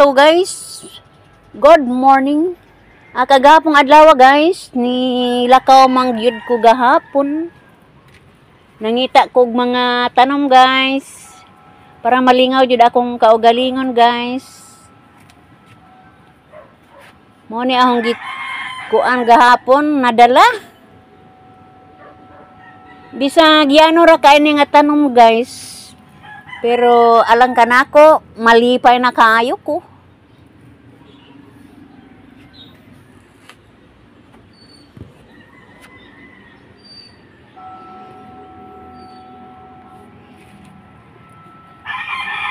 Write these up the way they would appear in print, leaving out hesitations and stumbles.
Hello guys. Good morning. Kagahapong adlaw guys, ni lakaw man gyud ko gahapon. Nangita kog mga tanom guys. Para malingaw jud akong kaugalingon guys. Mo ni akong gikuan gahapon nadala. Bisag yano ra kay ni nga tanom guys. Pero alang kanako, malipay na kaayo ko.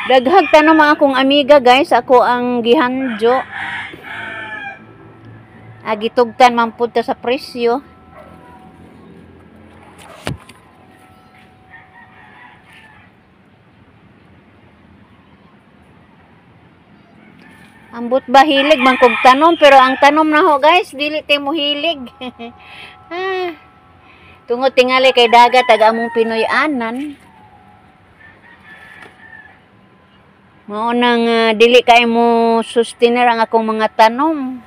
Daghag tanom ang akong amiga guys, ako ang gihandyo. Gitugtan man pud ta sa presyo. Ambot ba hilig man kog tanom, pero ang tanom na ho guys, dili tay mo hilig. Tungod tingali kay dagat ag among Pinoy anan. Mao nang dili kay mo sustainer ang akong mga tanom.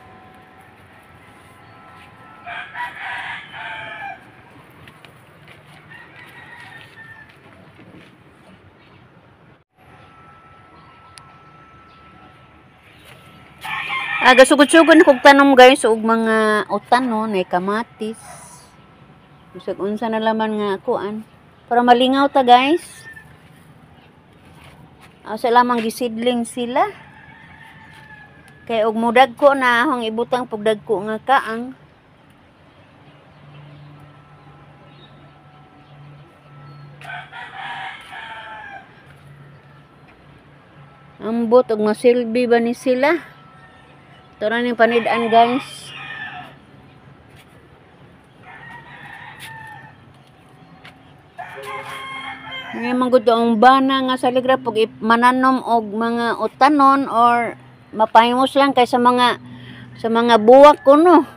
Gasugod-sugod na kog tanom guys og mga utanon, ay kamatis. Bisag unsa na laman nga kuan para malingaw ta guys. Sa lamang gisidling sila. Kay og mudagko na akong ibutang pugdagko nga kaang. Ambot og masilbi ba ni sila? Ito na yung panid-an guys. Ngayon manggod ang bana nga sa ligra pag mananom og mga utanon or mapahimos lang kay sa mga buwak kuno.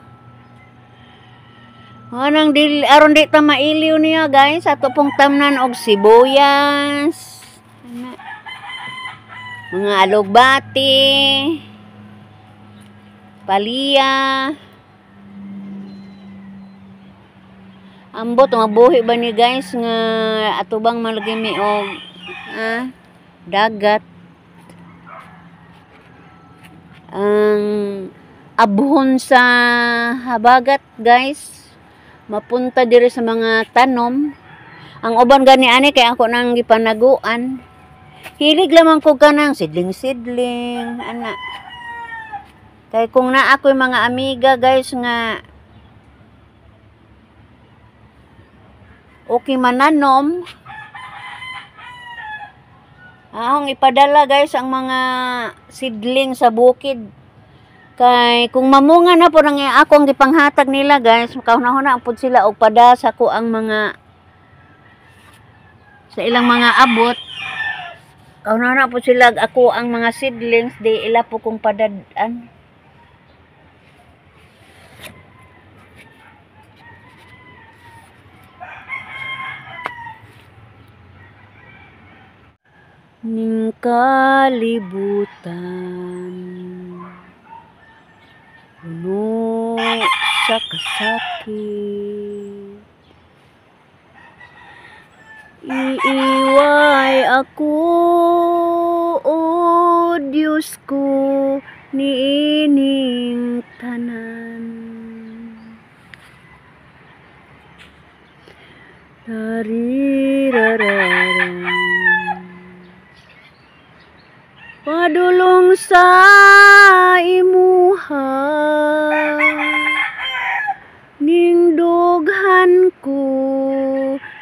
Anang dili aron di ta mailiw niya guys, ato pong tamnan og sibuyas, mga alugbati, palya. Ambot mabuhi ba ni guys nga atubang malagi mi og dagat. Ang abhon sa habagat guys, mapunta diri sa mga tanom. Ang uban gani ani kay ako nang gipanaguan. Hilig lamang ko kanang sidling-sidling ana. Kay kung naa ako'y mga amiga guys nga okay mananom, akong ipadala guys ang mga sidling sa bukid. Kay kung mamunga na po nang akong gipanghatag nila guys, makahuna-huna pud sila og padasa ko ang mga sa ilang mga abot. Kahuna-huna pud sila ako ang mga seedlings, di ila po kong padad-an. Ning kalibutan puno sa kasakit, iiway ako, o Diyos ko, niining tanan. Tarirarara. Padulong sa imuha, ningdughan ko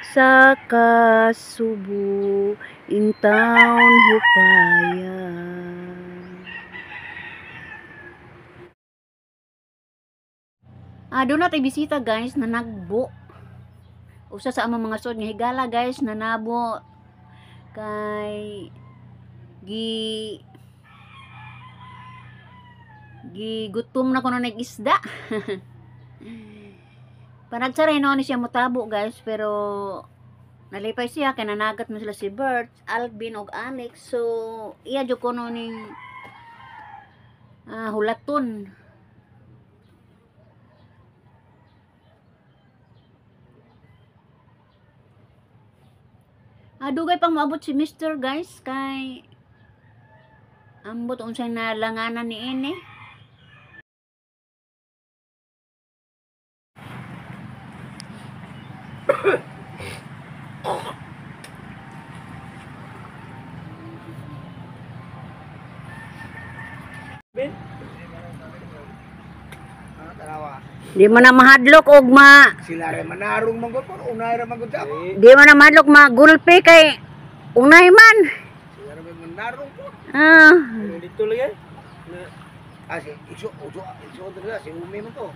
sa kasubo, intawon hupaya. Doon natin bisita guys, nanagbo. Usa sa among mga sod nga higala guys, nanabo kay gigutom na kuno nag-isda. Panagsaray noon siya mutabo guys, pero nalipay siya kay nanagat mo sila si Bert, Alvin og Alex. So iya jud kuno ning Hulaton. Dugay pang moabot si Mr. guys kay ambot unsay nalanganan ni ini. Di mo na mahadlok og ma sila rin manarong manggod po, unay ra manggod sa ako. Di mo na mahadlok magulpi kay unay man. Sila rin manarong po. Ah, Dito lang eh. Ah, si iso, uso, iso dito si Umi man to.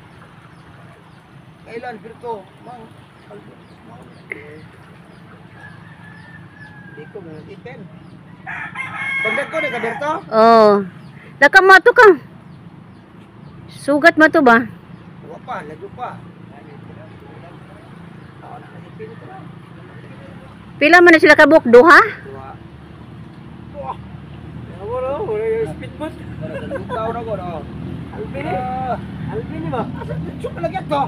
Kailan Berto? Mang Hindi ko mga ipin. Pagdag ko na ka Berto? oh. Laka mo to ka. Sugat mo to ba? Wa pa, lagi pa. Ako na ipin ko na. Pila man na sila kabuk? Duha? Duha. Wala, wala yung speedboat. Para sa lutaw na ko no. Alvin eh. Alvin eh ba? Asa dito pa lagi to?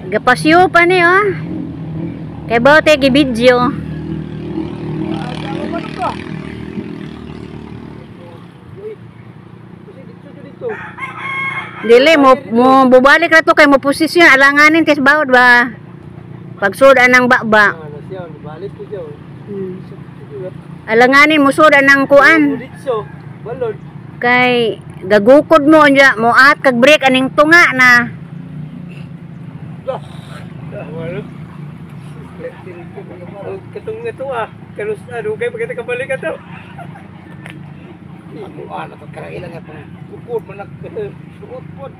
Gapasyo pa ni oh. Kay bote gibidyo. Ah, ano ba? Uy. Kasi dito dito. Dili mo mo bubalik ra to kay mo posisyon alanganin tes bawod ba. Pagsud anang baba. Ah, siya, balik ko siya. Alanganin mo sud anang kuan Dito, balod. kay gagukod mo unya mo at kag break aning tunga na. Wala. Katong nga to ah. Kanus ano kay pagkita kabalik ka to. Ano ah, nakakarailan nga pang bukod man nag suot pod.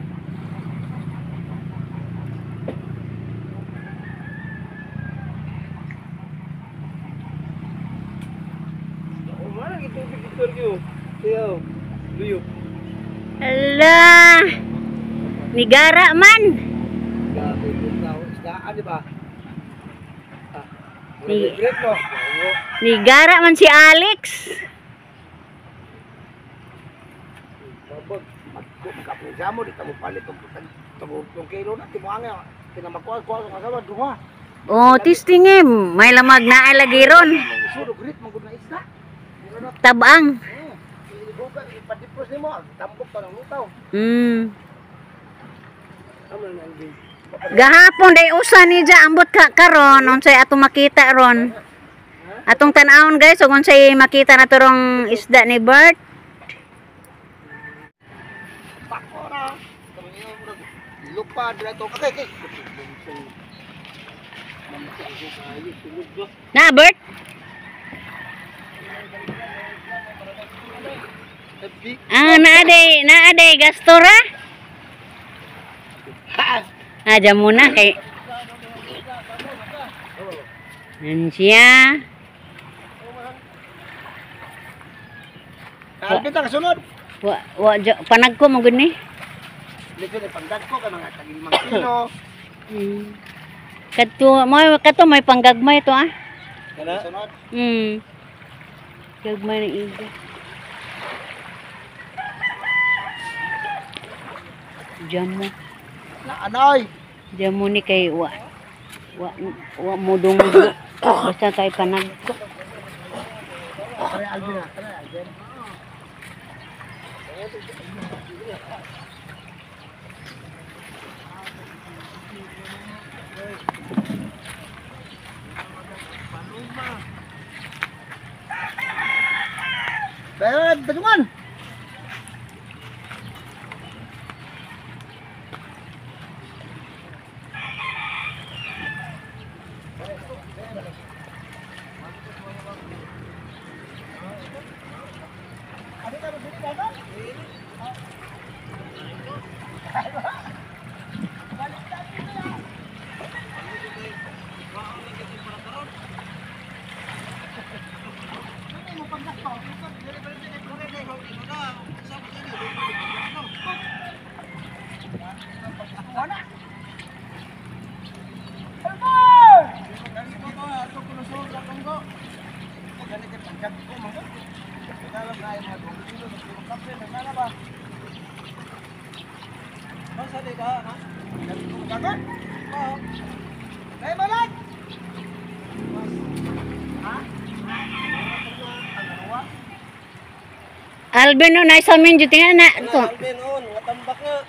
Mana gitu dito lagi. Siya. Luyo. Ala. Nigara man. Grabe yung tao, isdaan, di ba? Ah, Ni- break mo. Nigara man si Alex. Babag, magkaprisa mo, di ka mo palit og tagutong kilo na, di mo angay, kinamakuha-kuha sa kasawa, duha. Oh, testing eh. May lamag na ay lagi ron. Sulog rit, manggod na isda. Mura na, Tabang. ilibugan, ipadipos nimo, tambok pa ng lutaw. Amo na ang game. Gahapon day usa ni ja ambot ka karon unsay atong makita ron. Atong tan-awon guys ug unsay makita na torong isda ni Bert. Pako na. Lupa, dila to. Okay, okay. Na Bert? Ah, naa day gastora. Ah, dyan muna kay Yan siya. Alvin ta kasunod. Wa wa panagko mo gud ni. Dito na pangdag ko ka mga taglimang kilo. Kadto mo kadto may panggagmay to ah. Kana? Kasunod. Gagmay ng igo. Jamo. Na anay. Jamo ni kay wa wa wa mo dunggo. Basta kay panagko. Tara Alvin na, tara Alvin. Pero bedungan. Alvin, no, nasa amin dyan tingnan na. Ito. Alvin, on, watambak nga.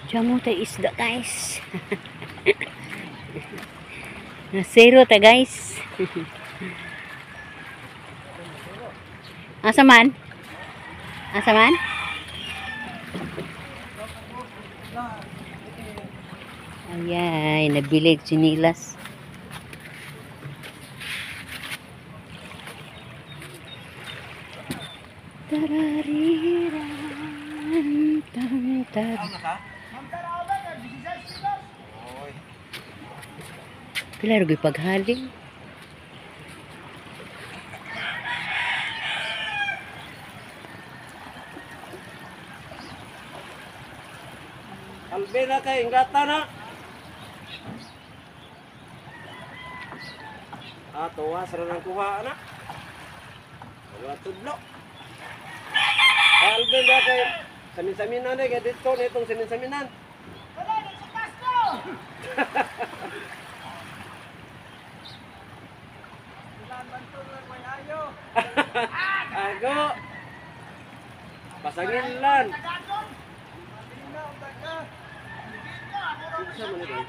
Diyan mo tayo isda, guys. Nasero ta, guys. Asa man? Asa man? Ayay, nabilig sinilas. Tarariran, tam, tar. Pila ra gyud paghaling. Alvin na kay ingata na. Ah, tuwa sa nang kuha na. Wala tudlo. Ah, Alvin na kay samin-saminan eh, kay dito na itong samin-saminan. Wala, sa Pasko! Ago. Pasangin lan. Unsa man ito?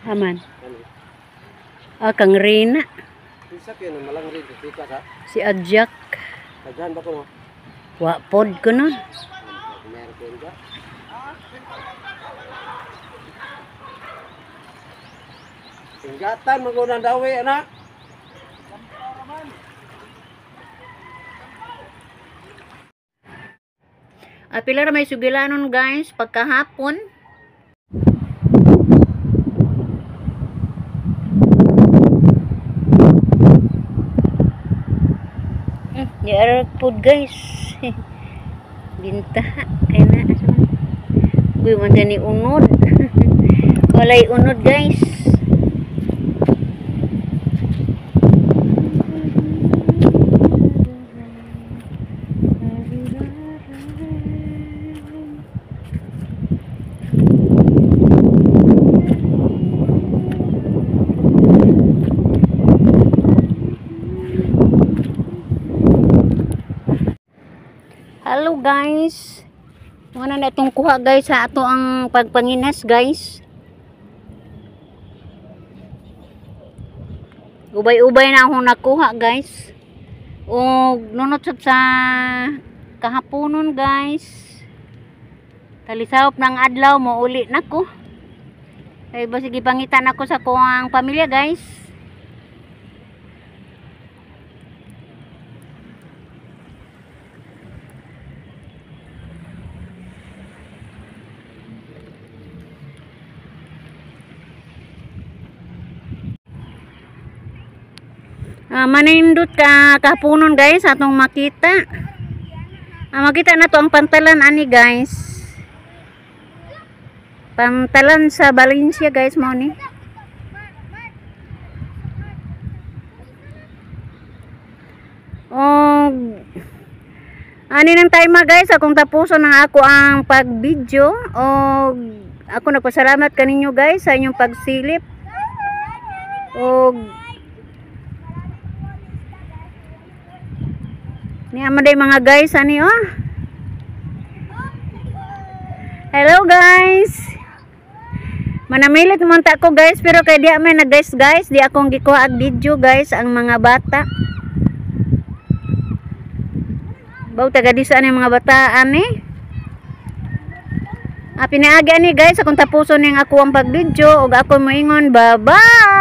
Haman. Ano? Ah, kang Reyna. Unsa kayo na malang rin tika sa? Si Adjak. Kadyan ba ko no? Wa pod ko nun. Meron ko ka. Ingatan magunang dawi anak. Ah, pila ra may sugilanon guys pagkahapon. Di pod guys. Binta kay na asa man. Uy, man ni unod. Walay unod guys. Hello guys. Muna na itong kuha guys sa ato ang pagpanginas guys. Ubay-ubay na akong nakuha guys. O nunot sab sa kahaponon guys. Talisawop ng adlaw mo uli na ko. Ay ba sige pangitan ako sa kuang pamilya guys. Manindot ka kahaponon guys atong makita. Makita na to ang pantalan ani guys. Pantalan sa Valencia guys mo ni. Og ani nang time guys akong tapuson ang ako ang pag-video og ako nagpasalamat kaninyo guys sa inyong pagsilip. Og niya man day mga guys ani oh. Hello guys. Manamilit man ta ko guys pero kay di man na guys guys, di akong gikuha og video guys ang mga bata. Baw taga di saan ang mga bata ani? Pinaagi ani guys akong tapuson ning ako ang pag-video ug ako moingon bye-bye.